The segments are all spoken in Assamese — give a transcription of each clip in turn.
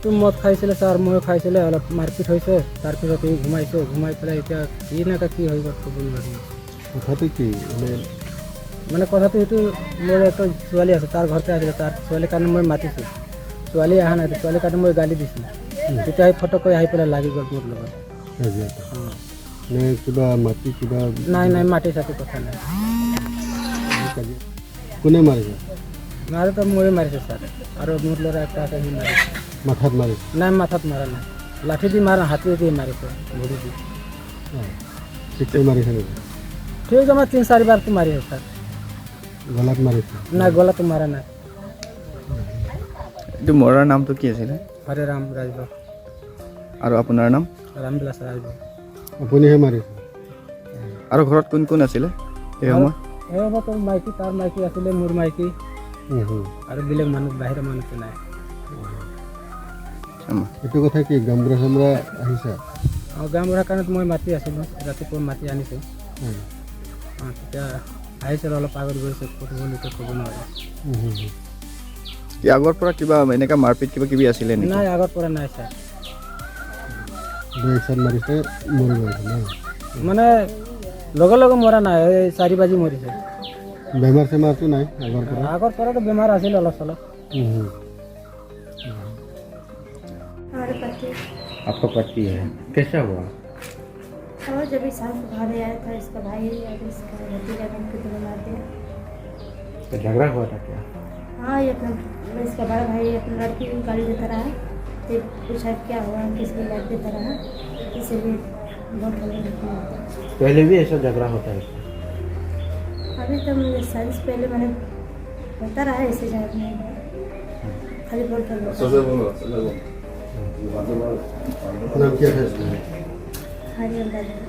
তো মদ খাইছিলে ছাৰ, ময়ো খাইছিলে, অলপ মাৰপিট হৈছে। তাৰপিছত ই ঘুমাইছে, ঘুমাই পেলাই এতিয়া কি নাকা কি হৈ গ'ল ক'ব নোৱাৰিম। কথাটো কি মানে? মানে কথাটো সেইটো, মোৰ এটা ছোৱালী আছে, তাৰ ঘৰতে আছিলে। তাৰ ছোৱালীৰ কাৰণে মই মাতিছোঁ, ছোৱালী অহা নাই। ছোৱালীৰ কাৰণে মই গালি দিছোঁ, তেতিয়া সি ফটকৈ আহি পেলাই লাগি গ'ল মোৰ লগত। কাজিয়াটো? অঁ। নে কিবা মাটি কিবা? নাই নাই, মাটি চাটি কথা নাই। কাজিয়া কোনে মাৰিছে? মাৰোতো ময়ে মাৰিছে ছাৰ, আৰু মোৰ ল'ৰা এটা আছে, সি মাৰিছে। মাথাত মাৰিছে? নাই, মাথাত মাৰা নাই। লাঠি দি মাৰা, হাতী দি মাৰিছে, ভৰি দি। অঁ, ঠিককৈ মাৰিছে নেকি? ঠিক, আমাৰ তিনি চাৰিবাৰটো মাৰিছে ছাৰ। গলাত মাৰিছে? নাই, গলাটো মাৰা নাই। এইটো মৰাৰ নামটো কি আছিলে? হৰে ৰাম ৰাজভৰ। আৰু আপোনাৰ নাম? ৰামবিলাস ৰাজভৰ। আপুনিহে মাৰিছে? আৰু ঘৰত কোন কোন আছিলে সেই সময়ত? সেই সময়ত মাইকী, তাৰ মাইকী আছিলে, মোৰ মাইকী হুম, হুম। আৰু বেলেগ মানুহ, বাহিৰৰ মানুহটো নাই। এইটো কথা কি গামবুঢ়া চামৰা আহিছে? অঁ, গাঁওবুঢ়াৰ কাৰণত মই মাতি আছিলোঁ, ৰাতিপুৱা মাতি আনিছোঁ। অঁ, তেতিয়া আহিছিল, অলপ আগত গৈছে, ক'ত গ'ল এতিয়া ক'ব নোৱাৰোঁ। হুম, হুম, হুম। কি আগৰ পৰা কিবা এনেকা মাৰপিট কিবা কিবি আছিলে নেকি? নাই, আগৰ পৰা নাই ছাৰ। দুই এক চাট মাৰিছে, মৰি গৈছে ন? মানে লগে লগে মৰা নাই, এই 4 বাজি মৰিছে। বেমাৰ চেমাৰটো নাই আগৰ পৰা? আগৰ পৰাতো বেমাৰ আছিল অলপ চলপ। হুম, হুম। हमारे पति। आपका पति है, कैसा हुआ? और जब शाम को घर आया था, इसका भाई और इसका भतीजा मिलकर दोनों मार दिया। तो झगड़ा हुआ था क्या? हाँ, ये अपना इसका बड़ा भाई अपनी लड़की को गाली देता रहा, फिर पूछा क्या हुआ, किसको गाली देता रहा, इसीलिए बहुत हल्ला। पहले भी ऐसा झगड़ा होता है क्या? अभी तो मुझे शादी से पहले मैंने होता रहा है, ऐसे झगड़ा नहीं हुआ। खाली बोल कर। नाम क्या था इसका? हरिओम राजभर।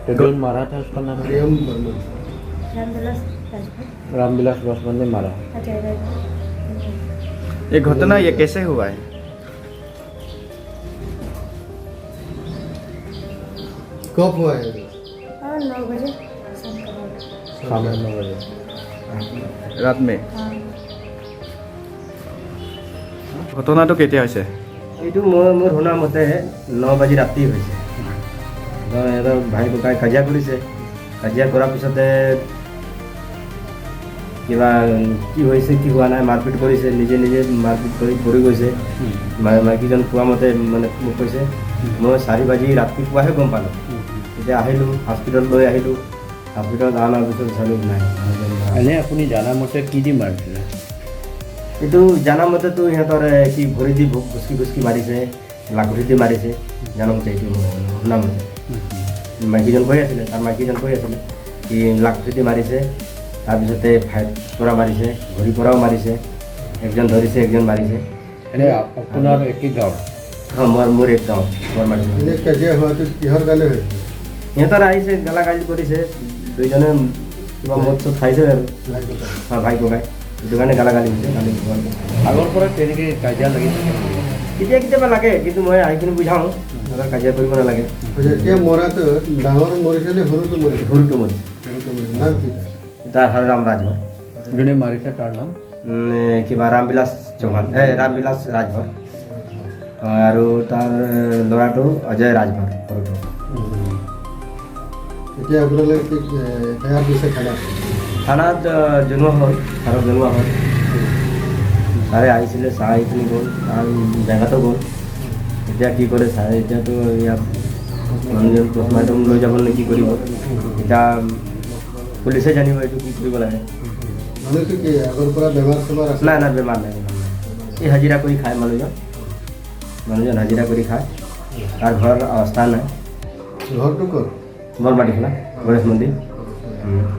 तो जो मारा था उसका नाम? हरिओम वर्मा। रामविलास राजभर। रामविलास राजभर ने मारा? अजय राजभर। ये घटना ये कैसे हुआ है? कब हुआ है? और 9 बजे शाम का बाद। शाम में 9 बजे? रात में? हाँ। ঘটনাটো কেতিয়া হৈছে? এইটো মই মোৰ শুনা মতে 9 বাজি ৰাতি হৈছে। তো সিহঁতৰ ভাই ককাই কাজিয়া কৰিছে। কাজিয়া কৰাৰ পিছতে কিবা কি হৈছে কি হোৱা নাই, মাৰপিট কৰিছে, নিজে নিজে মাৰপিট কৰি পৰি গৈছে। মাইকীজন কোৱা মতে, মানে মোক কৈছে, মই 4 বাজি ৰাতিপুৱাহে গম পালোঁ। তেতিয়া আহিলোঁ, হস্পিটেল লৈ আহিলোঁ। হস্পিটেলত অনাৰ পিছত চালোঁ, নাই, মানুহজন মৰা। এনে আপুনি জানা মতে কি দি মাৰিছিলে? এইটো জানা মতেতো সিহঁতৰ কি ভৰি দি ঘুচকি ঘুচকি মাৰিছে, লাখুটি দি মাৰিছে, জানা মতে। এইটো মই শুনা মতে মাইকীজন কৈ আছিলে, তাৰ মাইকীজন কৈ আছিলে কি লাখুটি দি মাৰিছে, তাৰপিছতে ফাইট পৰা মাৰিছে, ভৰিৰ পৰাও মাৰিছে, একজন ধৰিছে, একজন মাৰিছে। এনে আপোনাৰ একে গাঁৱৰ? অঁ, মোৰ এক গাঁও, মোৰ মাৰিছে। এনে কাজিয়া হোৱাটো কিহৰ কাৰণে হৈছে? সিহঁতৰ আহিছে, গালা গালি কৰিছে, দুইজনে কিবা মদ চদ খাইছে আৰু। ভাই ককাই? অঁ, ভাই ককাই, সেইটো কাৰণে গালা গালি হৈছে গালি। আগৰ পৰা তেনেকৈ কাজিয়া লাগি থাকে? কেতিয়া কেতিয়াবা লাগে, কিন্তু মই আহি পিনি বুজাওঁ, সিহঁতৰ কাজিয়া কৰিব নালাগে। আচ্ছা, এতিয়া মৰাটো ডাঙৰ মৰিছে নে সৰুটো মৰিছে? সৰুটো মৰিছে। সৰুটো মৰিছে। নাম কি তাৰ? তাৰ হৰৰাম ৰাজভৰ। যোনে মাৰিছে তাৰ নাম? কিবা ৰামবিলাস চৌহান, এই ৰামবিলাস ৰাজভৰ। আৰু তাৰ ল'ৰাটো অজয় ৰাজভৰ, সৰুটো। এতিয়া আপোনালোকে কি এফ I R দিছে থানাত? থানাত জনোৱা হ'ল, ছাৰক জনোৱা হ'ল। ছাৰে আহিছিলে, ছাৰ আহি পিনি গ'ল, তাৰ জেগাতো গ'ল। এতিয়া কি কৰে ছাৰে? এতিয়াতো ইয়াত মানুহজন পষ্টমৰ্টম লৈ যাব নে কি কৰিব, এতিয়া পুলিচে জানিব এইটো কি কৰিব লাগে। মানুহটো কি আগৰ পৰা বেমাৰ চেমাৰ আছে? নাই নাই, বেমাৰ নাই, বেমাৰ নাই। এই হাজিৰা কৰি খায় মানুহজন, মানুহজন হাজিৰা কৰি খায়। তাৰ ঘৰৰ অৱস্থা নাই। ঘৰটো ক'ত? বৰমাটিখোলা গণেশ মন্দিৰ।